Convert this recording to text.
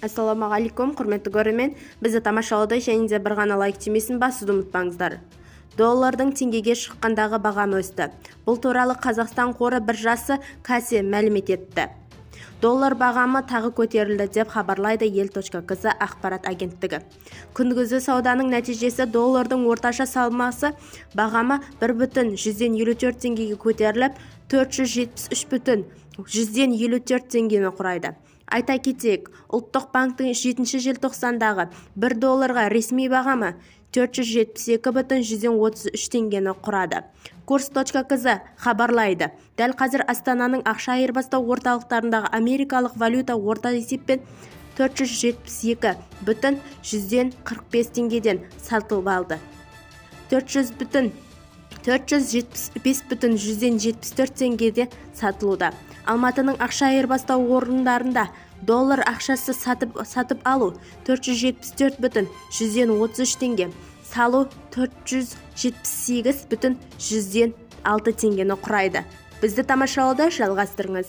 Ассалаумағалейкум, құрметті көрермен! Бізді тамашалауды және де бір ғана лайк түймесін басуды ұмытпаңыздар. Доллардың теңгеге шаққандағы бағамы өсті. Бұл туралы Қазақстан қор биржасы KASE мәлім етті. Доллар бағамы тағы көтерілді, деп хабарлайды ел.кз ақпарат агенттігі. Күндізгі сауданың нәтижесі доллардың орташа салмасы бағамы 1,54 теңгеге көтеріліп, 473,54 теңгені құрайды. Айта кетейік, Ұлттық банктің 7 желтоқсандағы 1 долларға ресми бағамы 472,33 теңгені құрады. Курс.кз хабарлайды, дәл қазір Астананың ақша айырбастау орталықтарындағы америкалық валюта орта есеппен 472,45 теңгеден сатылып алды, 475,74 теңгеде сатылуда. Алматының ақша айырбастау орындарында доллар ақшасы сатып алу 474,33 теңге, салу 478,06 теңгені құрайды. Бізді тамашалауды жалғастырыңыз.